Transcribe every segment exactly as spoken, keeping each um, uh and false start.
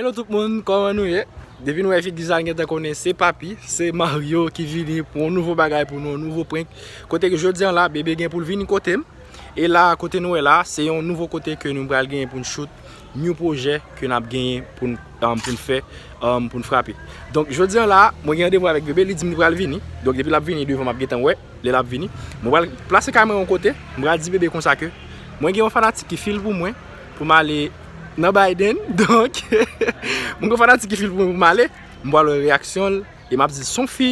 Hello tout moun, kòman nou ye? Depi nou wè figi sa, n gentan konnen se Papi, se Mario ki vini pou yon nouvo bagay pou nou, yon nouvo prank. Kote ke jodi an la, Bebe gen pou l vini kote m. E la, kote nou wè la, se yon nouvo kote ke nou pral genyen pou n shoot, new pwojè ke n ap genyen pou n, um, pou n fè, um, pou n frape. Donk, jodi an la, mwen gen randevou avèk Bebe, li di m li pral vini. Donk, depi l ap vini, devan m ap gentan wè lè l ap vini. Mwen pral plase kamera yon kote, mwen pral di Bebe konsa ke mwen gen yon fanatik ki fil pou mwen, pou m ale nan Biden. Donk, mwen gen yon fanatik ki fil pou mwen pou m ale, mwen pral wè reyaksyon l, e m ap di l se yon fi,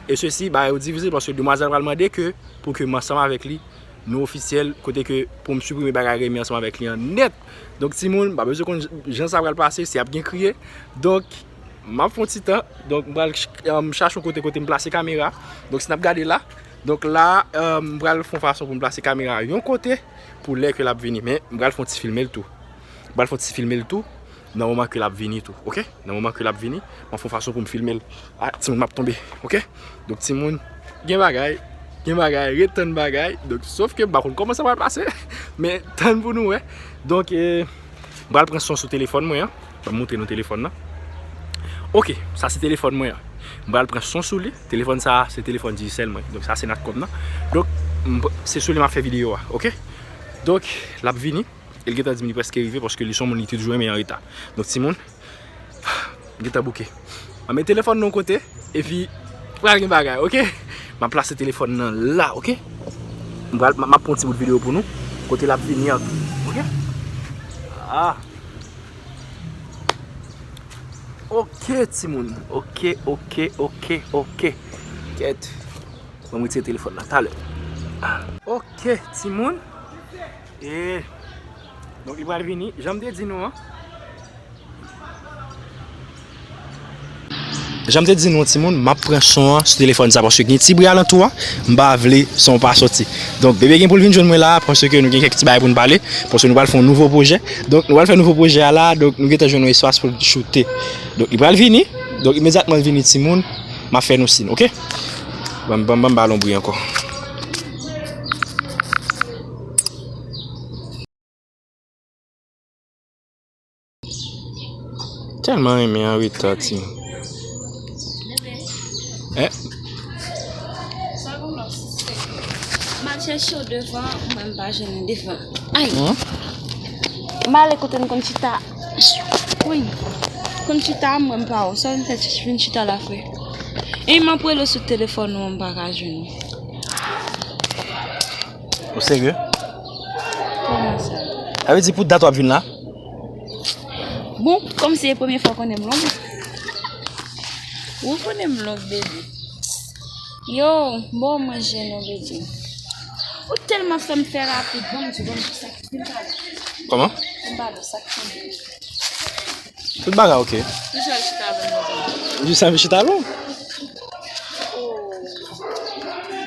e sesi, bagay yo difisil, paske demwazèl pral mande ke, pou ke m ansanm avèk li, nou ofisyèl, kote ke pou m siprime bagay renmen ansanm avèk li an nèt. Donk, timoun, m pa bezwen konn jan sa pral pase, si ap gen kriye. Donk, m ap fè yon ti tan. Donk, m pral ch-, um, chache yon kote, kote m plase kamera. Donk, si n ap gade la. Donk, la, um, m pral fè yon fason pou m plase kamera yon kote pou lè ke l ap vini. Men, m pral fè yon ti filme l tou. M pral fè yon ti filme l tou nan moman ke l ap vini tou, oke? Nan moman ke l ap vini, m ap fè yon fason pou m filme l. Ah, timoun, m ap tonbe, oke? Donk, timoun, gen bagay, gen bagay, ret tann bagay. Donk, sof ke m pa konn kòman sa pral pase, men tann pou nou wè. Donk, eh, m pral pran son sou telefòn mwen an. Ban m montre nou telefòn nan. Oke, sa se telefòn mwen an. M pral pran son sou li. Telefòn sa a, se telefòn Digicel mwen. Donk, sa se Natcom nan. Donk, m pr-, se sou li m ap fè videyo a, oke? Donk, l ap vini. E l gentan di m li prèske rive paske li se yon moun li toujou renmen anreta. Donk, timoun, m gentan bouke. Mwen met telefòn nan yon kote, epi pral gen bagay, oke? M ap plase telefòn nan la, oke? M pral, m, m ap pran yon ti bout videyo pou nou. Kote l ap vini an tou, oke? Ah. Oke, timoun. Oke, oke, oke, oke. Kèt. Ban m retire telefòn nan talè. Oke, timoun. E, donk, li pral vini. Jan m te di nou an. Jan m te di nou, timoun, m ap pran son an sou telefòn sa, paske gen ti bri alantou a, m pa vle son pa soti. Donk, Bebe gen pou l vin jwenn mwen la, paske nou gen kèk ti bagay pou n pale, paske nou pral fè yon nouvo pwojè. Donk, nou pral fè nouvo pwojè a la, donk, nou gentan jwenn yon espas pou n choute. Donk, li pral vini. Donk, imedyatman l vini, timoun, m ap fè nou siy, oke? Ban m, ban m, ban m ba l yon bri ankò. Tèlman renmen anreta, timoun. Eh? M al chèche w devan, mwen m pa jwenn ou devan. Ay! Hmm? M ale kote n konn chita. Wi. Konn chita, mwen m pa wè w. Sa w vin fè vin chita la, frè? E m ap rele w sou telefòn ou, m pa ka jwenn ou. Ou serye? Kòman sa? Sa vle di pou dat w ap vin la? Bon, kòmsi se premye fwa w konnen m long. Ou konnen m long, bebe. Yo, bon, manje non, bebe. Ou tèlman fè m fè rapid, bon, m di, bon, m di sa ki vin pale. Kòman? Vin pale, sa ki vin. Tout bagay oke. Jis al chita lwen, manje. Jis al chita lwen? Oh.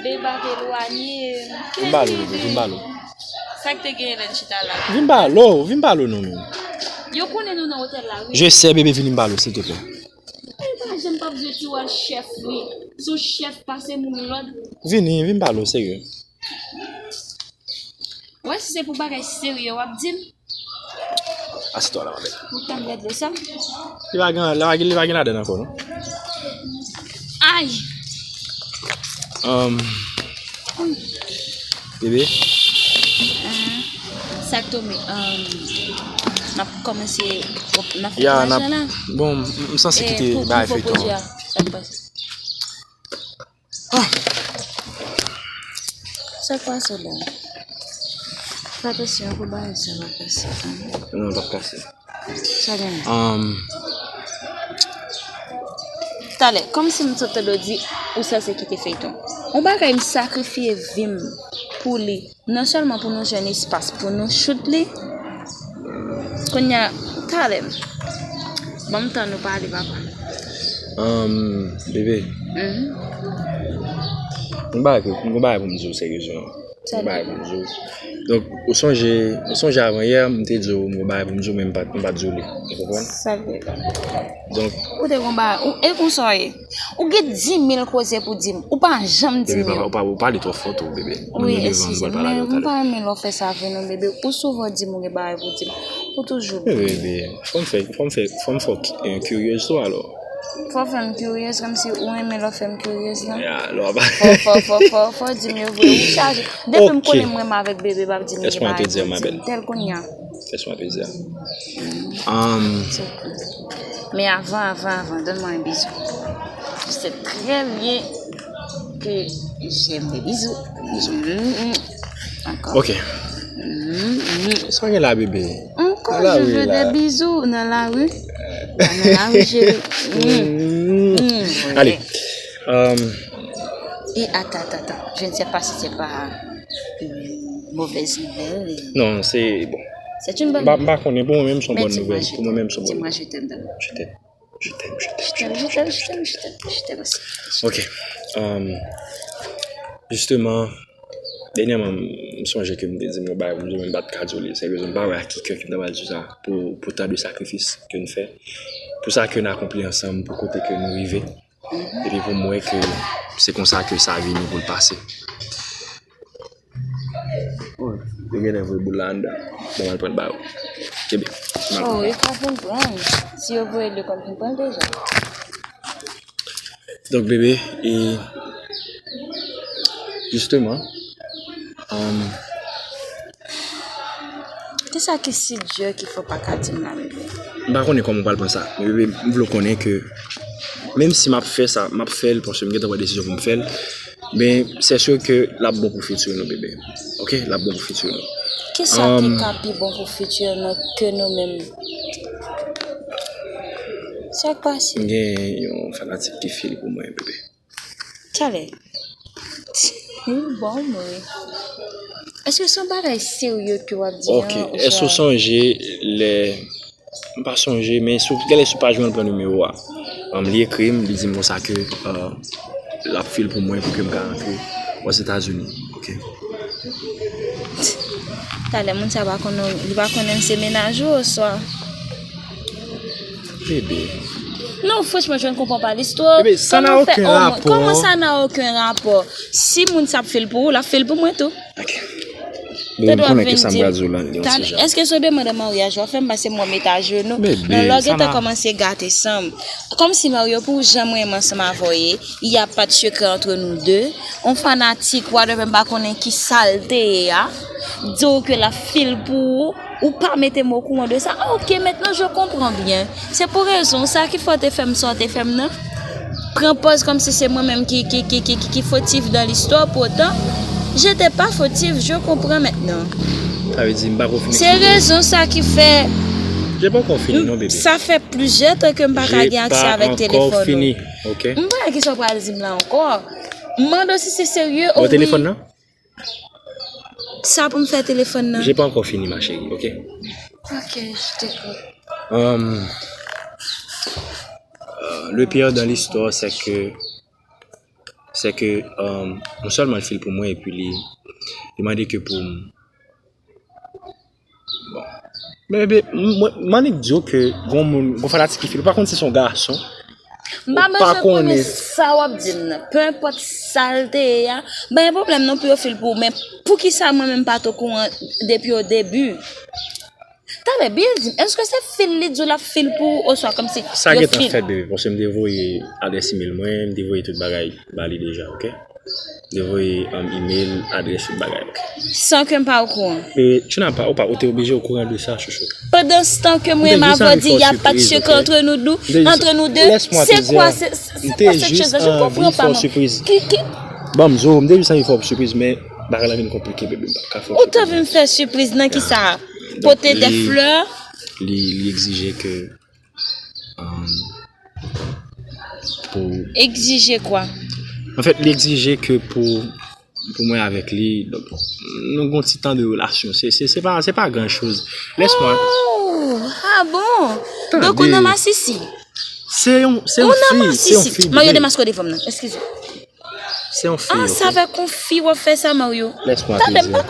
Bebe ap elwanye. Vin pale, bebe, vin pale. Sa k te genyen lè n chita la? Vin pale, vin pale non, men. Yo konnen nou nan otèl la, wi. Je sais, bebe, vini m pale, silteplè. Ay, pa janm p ap jwe ti wòl chèf, wi. Sou chèf pase moun lòd. Vini, vin pale, serye. Wè, si se pou bagay serye w ap di m. Asitwa la, ma bèl. Ou tann lè dlo sa? Li pa gen, li pa gen, li pa gen ladann ankò, non? Ay! Um, bebe? Ah, sa k tonbe? Um, n ap kòmanse, n ap fè tounaj la? Bon, m, m sanse kite bagay feyton an. Sa k pase? Sa k pase la? Fè atansyon pou bagay sa pa kase. Non, l p ap kase. Sa gen? Um, talè, kòmsi m sot tande w di ou sanse kite feyton. Yon bagay m sakrifye vi m pou li. Non sèlman pou nou jwenn espas pou nou choute li. Kounye a, talè, ban m tan nou pale, papa. Um, bebe. Mhm. Yon bagay pou, yon bagay pou m di w seryezman. Yon bagay pou m di w. Donk, ou sonje, ou sonje avan yè, m te di w m yon bagay pou m di w, men m pa t, m pa t di w li. Ou konprann? Sa vle. Donk. Ou te gon bagay, ou, e konsa w ye? Ou gen dimil koze pou di m. Ou pa janm di m yo. Bebe, ou pa, ou pale twò fò tou, bebe. Wi, eskize m, men m pa renmen lè w fè sa avè nou, bebe. Ou souvan di m ou gen bagay pou di m. Ou toujou bliye. Bebe, fò m fè, fò m fè, fò m fè w ki- eh, kiryez tou alò. Fò w fè m kiryez, kòmsi ou renmen lè w fè m kiryez lan. Ya, lè w ap Fò, fò, fò, fò, fò w di m yo vre. Ou chaje. Depi m Ok. konnen m renmen avèk Bebe, m ap di m gen Laisse-moi te bagay dire, pou ma di m. belle. Tèl kounye a. Laisse-moi te dire. Um, It's okay. Men avan, avan, avan, donne-moi un bisou. Tu sais très bien que j'aime les bisous. Mm, mm. Encore. Ok. Mm, mm. Sa gen la, bebe? Encore, Ala je wi veux la. des bisous dans la rue. Dans la rue, chérie. Mm. Mm. Mm, Ale. ouais. Um, Et attends, attends, attends. Je ne sais pas si c'est pas une mauvaise nouvelle. Non, se bon. C'est une bonne M pa- m pa nouvelle. konnen, pou mwen menm, se yon Mais bonn dis-moi, nouvèl. je Pou mwen t'aime. menm, se yon bonn Dis-moi, nouvèl. je t'aime d'abord. Je t'aime. Je t'aime, je t'aime, Je t'aime, je t'aime, je t'aime, je t'aime, je t'aime aussi. Ok. Um, jisteman, dènyèman, m sonje ke m te di m yon bagay, m di w men m pa t ka di w li. Se rezon m pa wè ak ki kè ke m ta pral di w sa, pou, pou tan de sakrifis ke n fè, pou sa ke n akonpli ansanm, pou kote ke nou rive. Epi pou m wè ke se konsa ke sa vini pou l pase. Oh, yo genlè voye boul la anndan. Bon, m al pran ba yo. Kenbe. M al Oh, pran ba yo yo. ka vin pran. Si yo voye l, yo konn vin pran l deja. Donk, bebe, e jisteman, um, Kisa ki si dure ki fè w pa ka di m la, bebe? M pa konnen kòman w pral pran sa. Men, bebe, m vle w konnen ke menm si m ap fè sa, m ap fè l paske m gentan pran desizyon pou m fè l. Men, c'est sûr ke l ap bon pou fiti nou, bebe. Ok? L ap bon pou fiti nou. Kisa ki Um, ka pi bon pou fiti nou ke nou menm? Sa k pase? M gen yon fanatik ki fil pou mwen, bebe. Talè. Wi, bon, mwen. Èske se yon bagay serye ke w ap di Ok, an, èske w oswa sonje lè, m pa sonje, men sou, genlè sou paj mwen, l pran nimewo a. Um, li ekri m, li di m konsa ke, uh, l ap fil pou mwen pou ke m ka rantre Ozetazini. Ok. Talè, moun sa pa konnen, li pa konnen m se mennaj ou, oswa? Bebe. Non, franchman, je ne comprends pas l'histoire. Bebe, ça n'a Comment faire aucun Oh, rapport. Comment ça n'a aucun rapport? Si moun sa ap fil pou ou, l ap fil pou mwen tou. Ok. Bebe, m konnen ke sa m pral di w la, li yon ti jan. Èske se yon demann an maryaj w ap fè m? Paske mwen met ajenou. Bebe, Nan lè w gentan kòmanse gate san m. Kòmsi Mario, pou jan mwen renmen ansanm avè w ye, y a pas de secret entre nous deux. On fanatik, whatever, m pa konnen ki sa l te ye a. Di w ke l ap fil pou ou. Ou pa mete m okouran de sa. Ah, ok, maintenant je comprends bien. Se pou rezon sa ki fè w te fè m sa w te fè m nan. Pran pòz kòmsi se mwen menm ki, ki, ki, ki, ki, ki fotif dans l'histoire, pourtant, j'étais pas fautif, je comprends maintenant. Sa vle di m pa ko fini Se ekspike. rezon sa ki fè Je pa ankò fini, non, bebe. Sa fè plizyè tan ke m pa ka Je gen aksè pa avèk ankò telefòn ou. fini, ok? M pa wè kisa w pral di m la ankò. M mande w si se serye, Bon, oh wi. telefòn nan? Sa pou m fè telefòn nan. J'ai pas encore fini, ma chérie, ok? Ok, je t'écoute. Um, uh, le pire dans l'histoire, c'est que, c'est que, um, non sèlman l fil pou mwen, epi li, li mande ke pou m, bon. Men, men, mwen, m annik di w ke gon moun, gon fanatik ki fil, ou pa konn si se yon gason, M pa ou pa bezwen konnen konnen. sa w ap di m nan. Peu importe sa l te ye a, m pa gen pwoblèm non pou yo fil pou ou, men poukisa mwen menm m pa t okouran depi o debi? Talè, byen di m, èske se fil li di w l ap fil pou ou, oswa kòmsi Sa yo gentan fil? fèt, bebe, paske m te voye adrès email mwen, m te voye tout bagay ba li deja, ok? M te voye, um, email, adrès, tout bagay, ok? San ke m pa okouran. E, tu n'as pas, ou pa, ou te oblije okouran de sa, chouchou. Pandanstan ke M te mwen m jis avè w anvi di, fè y w a pa de sipriz, sekrè ok? antre nou dou, M te jis, antre nou de, lès mwen se te di kwa, an, se, se, m se te kwa se jis chèz la? Je anvi konpran fè pa, w mwen. sipriz. Ki, ki Ban m zo, m te jis anvi fè w sipriz, men bagay la vin konplike, bebe, m pa ka fè w Ou te sipriz. vin fè sipriz nan ki sa? Donk, Pote de li, flè? li, li egzije ke, um, pou Egzije kwa? Anfèt, li egzije ke pou, pou mwen avèk li, donk, nou gon ti tan de relasyon. Se, se, se pa, se pa gran choz. Lès mwen Oh, ah bon? Donk ou nan Tande. masisi? Se yon, se Ou yon nan fi, se yon masisi? fi, Mario bebe. demaske w devan m nan. Eskize. Se yon fi, Ah, ok? sa avèk yon fi w ap fè sa, Mario? Lès mwen Tande, m pa,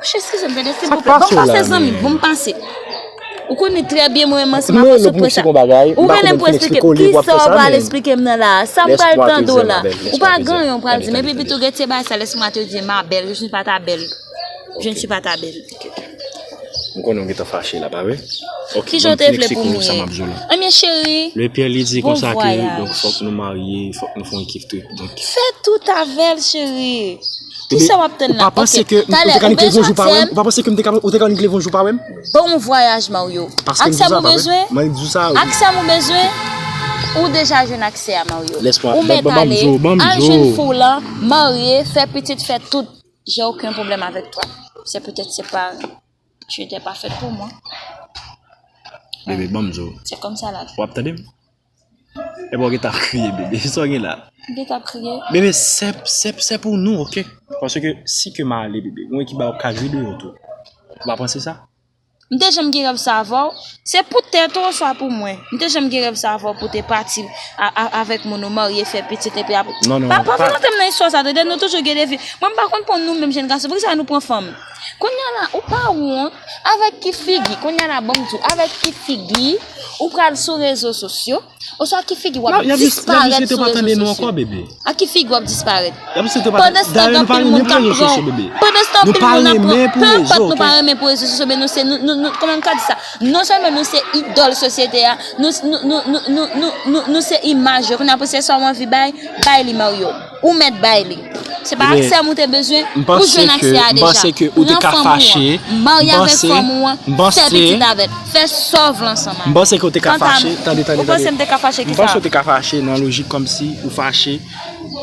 eskize m, tande, silvouplè. Ban m pase, zanmi, ban m pase. Ou konnen trè byen mwen menm se m ap sou pwen sa. Ou rele m pou eksplike m kisa w pral eksplike m nan la a. Sa m pral tande w la. Ou pa gen anyen w pral di m. Epi pito gen ti bagay sa, laisse-moi te dire, ma belle, je suis pas ta belle. Je ne suis pas ta belle. M konnen w gentan fache la, pa vre? Ok, ki jan w te vle pou m ye? Ebyen, cheri, bon vwayaj. Le père li di konsa ke, donk, fòk nou marye, fòk nou fè yon ekip tout. Donk, fè tout avè l, cheri. Kisa w ap tann la? Ok, talè, ou bezwen aksè m? Ou pa panse ke m te ka, ou te ka nigle yon jou pa wè m? Bon vwayaj, Mario. Aksè m ou bezwen? Aksè m ou bezwen? Ou deja jwenn aksè a, Mario. Ou mèt ale, al jwenn fi w lan, marye, fè pitit, fè tout. J'ai aucun problème avec toi. C'est peut-être c'est pas Tu étais pas faite pour moi. Bebe, ban m di w. C'est comme ça la vie. W ap tande m? Epi w gentan ap kriye, bebe. Sa w gen la? Gentan ap kriye. Bebe, se, se, se pou nou, ok? Paske si ke m ale, bebe, mwen ki ba w ka jwe deyò tou. Ou pa panse sa? M te janm gen rèv sa avè w. Se pou tèt ou oswa pou mwen? M te janm gen rèv sa avè w pou te pati a, a, avèk moun ou marye, fè pitit, epi apre. Non, non, pa, pa volonte m nan istwa sa, tande, nou toujou gen defi. Mwen, m pa konn pou nou menm jèn gason, poukisa nou pran fanm? Kounye a la, ou pa wont avèk ki figi, kounye a la, ban m di w, avèk ki figi ou pral sou rezo sosyo, oswa ki figi w ap disparèt sou rezo sosyo? Ak ki figi w ap disparèt? Pandanstan, gen anpil moun k ap pran w. Pandanstan, anpil moun ap pran w. Peu importe, nou pa renmen pou rezo sosyo, men nou se, nou, nou, nou, kòman m ka di sa? Non sèlman nou se idòl sosyete a, nou, nou, nou, nou se imaj yo. Kounye a, pou se sa w anvi bay, bay li, Mario. Ou mèt bay li. Se pa aksè m ou te bezwen pou jwenn aksè a deja. Pran fanm ou an, marye avèk fanm ou an, fè pitit avè l, fè sa w vle ansanm avè l. M panse ke ou te ka fache. Tande, tande, tande. Ou panse m te ka fache kisa? M panse ou te ka fache nan lojik kòmsi ou fache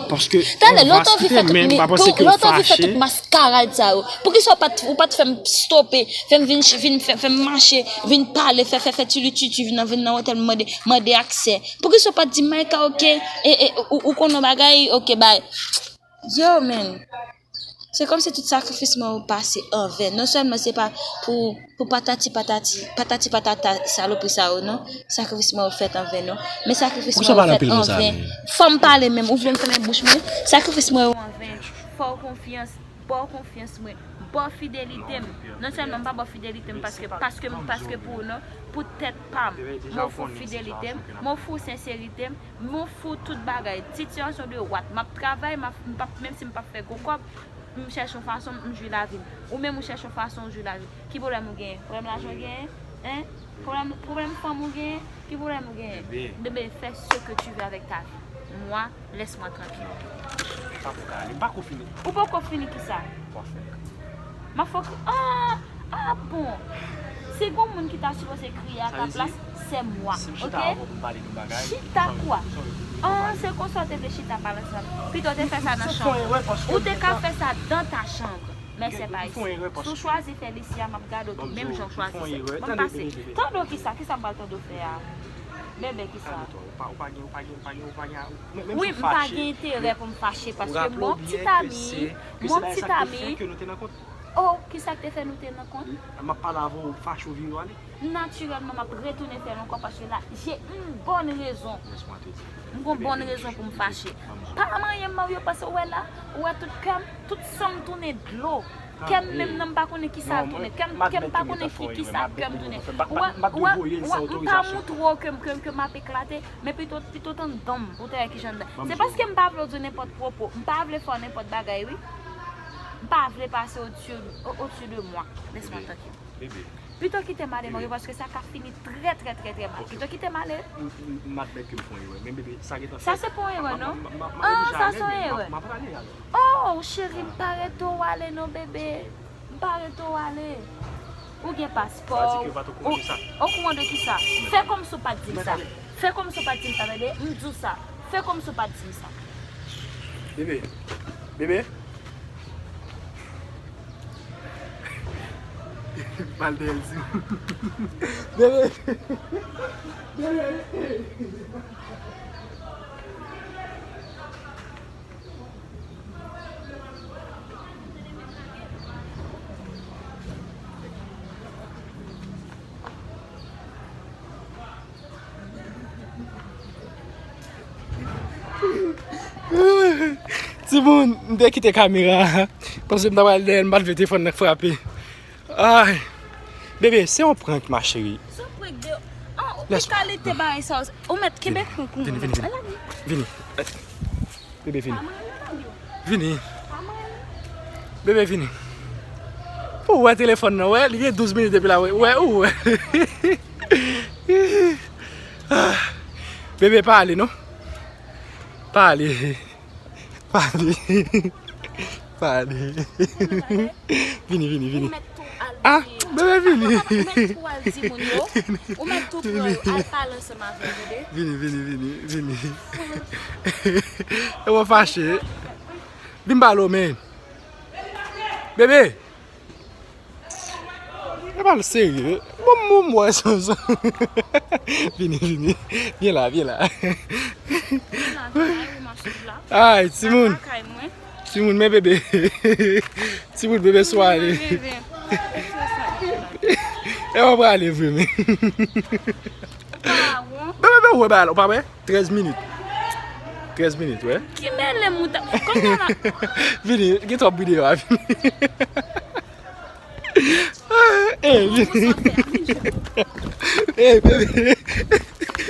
paske on va site men m pa panse ke ou fache. Lè w te anvi fè tout maskarad sa yo, poukisa w pa t, ou pa t fè m stope, fè m vin, vin fè, fè m mache, vin pale, fè, fè, fè tchilitchitchi, vin nan, vin nan otèl m mande, mande aksè? Poukisa w pa t di m, Maïka, ok, e, e, ou, ou konnen yon bagay, ok, bay. Yo, man. Se kòmsi tout sakrifis mwen yo pase an ven. Non sèlman se pa pou, pou patati patati, patati patata salopri sa yo, non. Sakrifis mwen yo fèt an ven, non. Men sakrifis mwen yo fèt an ven. Fò m pale menm, ou vle m fèmen bouch mwen? Sakrifis mwen yo an ven. Fè w konfyans, ba w konfyans mwen, ba w fidelite m. Non sèlman m pa ba w fidelite m paske, paske, paske pou ou non, pou tèt pa m. M ofri w fidelite m, m ofri w senserite m, m ofri w tout bagay. Sitiyasyon de what? M ap travay, m ap, m p ap, menm si m p ap fè gwo kòb, m chèche yon fason, m jwi lavi m. Ou menm ou chèche yon fason, ou jwi lavi m. Ki pwoblèm ou genyen? Pwoblèm lajan w genyen? Hein? Pwoblèm, pwoblèm fanm ou genyen? Ki pwoblèm ou genyen? Bebe, fais ce que tu veux avec ta vie. Moi, laisse-moi tranquille. Sa pou ka ale. M pa ko fini. Ou poko fini kisa? W ap fè. M ap fè w kri-, ah, ah bon. Si gon moun ki ta sipoze kriye a ta plas, c'est moi. Ok? Chita kwa? Ah, se konsa w te vle chita pale ansanm. Pito w te fè sa nan chanm ou. Ou te ka fè sa dans ta chambre. Men se pa isi. Si w chwazi fè l isi a, m ap gade w tou menm jan w chwazi fè. Ban m pase. Tande w kisa, kisa m pral tande w fè a? Bebe, kisa? Wi, m pa gen enterè pou m fache paske m gon pitit ami, m gon pitit ami. Oh, kisa k te fè nou te nan kont? M ap pale avè w, ou fache, ou vire w ale. Natirèlman, m ap retounen fè l ankò paske la, j'ai une bonne raison. M gon bòn rezon pou m fache. Pa manyen m, Mario, paske ou wè la, ou wè tout kè m, tout san m tounen dlo. Kè m menm nan m pa konnen kisa l tounen. Kè m, kè m pa konnen ki, kisa kè m tounen. Ou wè, ou wè, ou wè, m pa moutre w ke, ke, ke m ap eklate, men pito, pito tann dan m pou w te wè kijan m dan. Se paske m pa vle w di nenpòt pwopo, m pa vle fè w nenpòt bagay, wi. M pa vle pase au-dessus, au-dessus de moi. Laisse-moi tranquille. Pito kite m ale, Mario, paske sa ka fini trè, trè, trè, trè mal. Pito kite m ale. M admèt ke m fè yon erè, men bebe, sa gentan fèt. Sa se pa yon erè, non? Ah, sa se yon erè. M ap ale alò. Oh, cheri, m pa rete w ale, non, bebe. M pa rete w ale. Ou gen paspò. Ou okouran de kisa? Fè kòmsi w pa t di m sa. Fè kòmsi w pa t di m sa, tande? M di w sa. Fè kòmsi w pa t di m sa. Bebe. Bebe. Mal dèyè l di. Bebe. Bebe. Timoun, m te kite kamera a, paske m ta pral dèyè l, m pa t vle telefòn nan frape. Ay. Bebe, se yon prank, ma chérie. Se yon prank de, ah, ki kalite bagay sa yo? Ou mèt kenbe prank ou. Vini, vini, vini. Vini. Bebe, vini. Vini. Bebe, vini. Ou wè telefòn nan, wè, li gen douz minit depi la, wè, wè, ou wè. Ah, bebe, pa ale, non. Pa ale. Pa ale. Pa ale. Vini, vini, vini. Ou mèt tou al Ah, di bebe, vini. Ou mèt tou al di moun yo. Ou mèt tou pran yo al pale ansanm avè l, tande. Vini, vini, vini, vini. E w fache. Vin pale w, men. Bebe. E pa l serye. Bon, bon, bon, wè, son, son. Vini, vini. Vyen la, vyen la. Vyen la, vyen la, e ou m ap swiv la. Ay, timoun. Nan lakay mwen. Timoun, men bebe. Timoun, bebe swale. Bebe. E w prale vre, men. Bebe, bebe, ou wè bagay la, ou pa wè? Trèz minit. Trèz minit, wè. Ki mele mouta. Kòman la? Vini, gen twòp videyo a, vini. Eh, vini. Eh, bebe.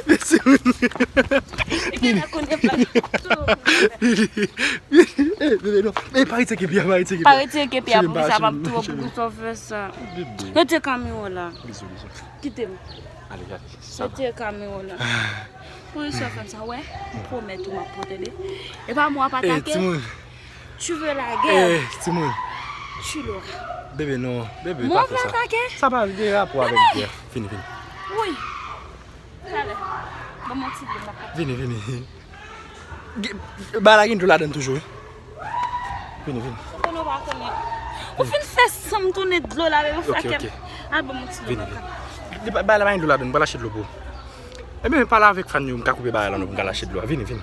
Mèsi. Vini, vini. Eh, bebe, non. Eh, pa retire kepi a, pa retire kepi a. Pa retire kepi a, pou sa m ap twò, pou sa w fè sa. Bebe. Retire kamera la. Bizou, bizou. Kite m. Ale, ale. Sa va. Retire kamera la. Pou sa w fè sa, wè? M pwomèt ou m ap pwoteje. E pa mwen w ap atake. Eh, timoun. Tu veux la guerre? Eh, timoun. Tu l'auras. Bebe, non. Bebe, pa fè sa. Mwen w ap atake? Sa pa gen rapò avèk gè. Vini, vini. Wi. Talè. Ban m yon ti dlo m ap. Vini, vini. Ge-, bagay la gen dlo ladann toujou, wi. Vini, vini. Ou konnen w pa konnen. Ou fin fè san m tounen dlo la, bebe, ou fè kè m. Ok, ok. Al ban m yon ti dlo m ap. Vini, vini. Bagay la pa gen dlo ladann, m pral achte dlo pou ou. Ebyen, pale avèk fan yo, m ka koupe bagay la, non, pou m ka lache dlo a. Vini, vini.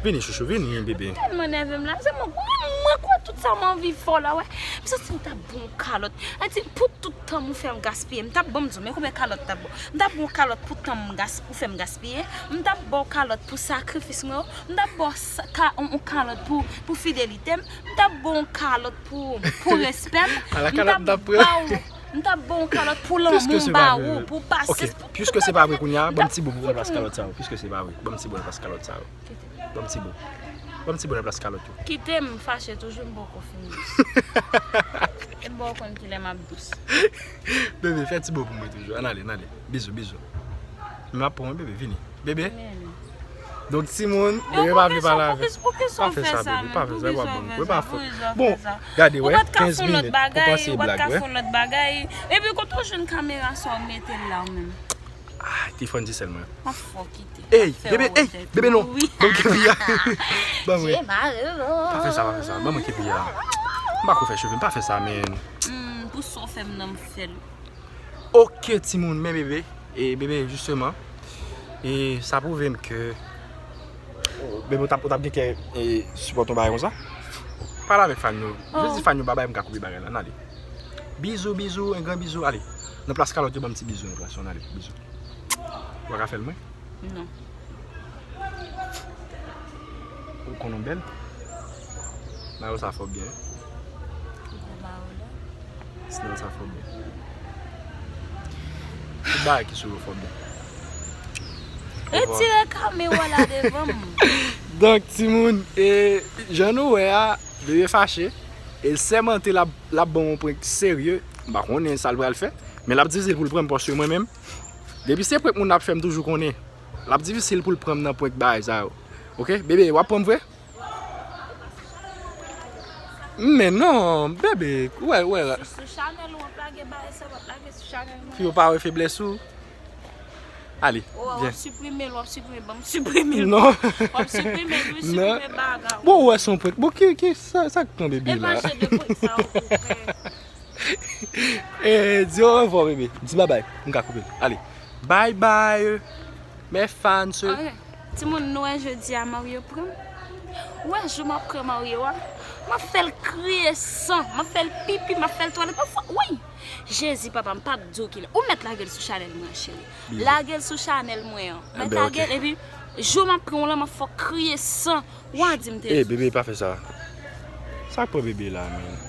Vini, chouchou, vini, bebe. Tèlman nève m la, se mwen, mwen, mwen kwè tout sa m anvi fè w la, wè. M santi m t ap ba w yon kalòt. Sa di, pou tout tan m ou fè m gaspiye, m t ap, bon, m di w, men konbyen kalòt m t ap ba w. M t ap ba w kalòt pou tan m gas-, ou fè m gaspiye. M t ap ba w kalòt pou sakrifis mwen yo. M t ap ba w sa-, ka-, yon, yon kalòt pou, pou fidelite m. M t ap ba w yon kalòt pou, pou respè m. Ala kalòt m t ap pran. M t ap ba w M t ap ba w yon kalòt pou lanmou m ba ou, pou pasyans, pou tout bagay. Piske se pa vre kounye a, ban m ti bo pou m ranplase kalòt sa yo. Piske se pa vre, ban m ti bo ranplase kalòt sa yo. Ban m ti bo. Ban m ti bo ranplase kalòt yo. Kite m fache toujou, m poko fini. E m poko konn kilè m ap dous. Bebe, fè ti bo pou mwen toujou. Ann ale, ann ale. Bizou, bizou. M ap pran, bebe, vini. Bebe. Donk, timoun, bebe pa vle pale avè. Pa fè sa, bebe, pa fè sa, w ap ban m kou, e pa fòt. Bon, gade, wè, kenz minit pou panse blag, wè. Epi, kote w jwenn kamera sa w mete l la, ou menm? Ah, telefòn Digicel mwen. M ap fè w kite. Ey, bebe, ey, bebe, non. Ban m kepi a. Ban mwen. Pa fè sa, pa fè sa. Ban mwen kepi a. M pa ko fè cheve m, pa fè sa, men. Hmm, pou sa w fè m nan m fè l. Ok, timoun, men bebe, e bebe, jisteman, e sa pwouve m ke, bebe, ou t ap, ou t ap gen kè, e, sipòte yon bagay konsa. Pale avèk fan yo. Jis di fan yo babay, m ka koupe bagay la, n ale. Bizou, bizou, yon gran bizou, ale. Nan plas kalòt yo, ban m ti bizou nan plas yo, n ale, bizou. Ou pa ka fè l mwen? Non. Ou konnen w bèl? Mayo sa fè w byen. Ki gwo mayo la? Snèl sa fè w byen. Tout bagay ki sou yo fè w byen. Retire kamera la devan m. Donk, timoun, e, jan nou wè a, bebe fache. E l sèmante l ap, l ap ban m yon prank serye. M pa konnen sa l pral fè. Men l ap difisil pou l pran m paske mwen menm, depi se prank moun ap fè, m toujou konnen. L ap difisil pou l pran m nan prank bagay sa yo. Ok, bebe, w ap pran m vre? Men non, bebe, wè, wè. Sou, sou chanèl ou w ap lage bagay sa, w ap lage sou chanèl mwen. Fi yo pa wè feblès ou. Ale, vyen. W ap siprime l, w ap siprime, ban m siprime l. Non. W ap siprime l, wi, siprime bagay ou. Bon, ou wè se yon prank. Bon, ki, ki, sa, sa k pran bebe la? E pa jan de prank sa yo pou fè. Eh, di orevwa, bebe. Di babay. M ka koupe. Ale. Bye bye. Mes fans. Ok. Timoun, nou wè jodi a Mario pran m. Ou wè jou m ap pran Mario a? M ap fè l kriye san. M ap fè l pipi, m ap fè l twalèt. M ap fè, wi! Jezi, papa, m p ap di w kilè. Ou mèt lage l sou chanèl mwen an, cheri. Lage l sou chanèl mwen an. Mèt lage l, epi jou m ap pran w lan, m ap fè w kriye san. Wa di m te. Eh, bebe, pa fè sa. Sa k pran bebe la, men?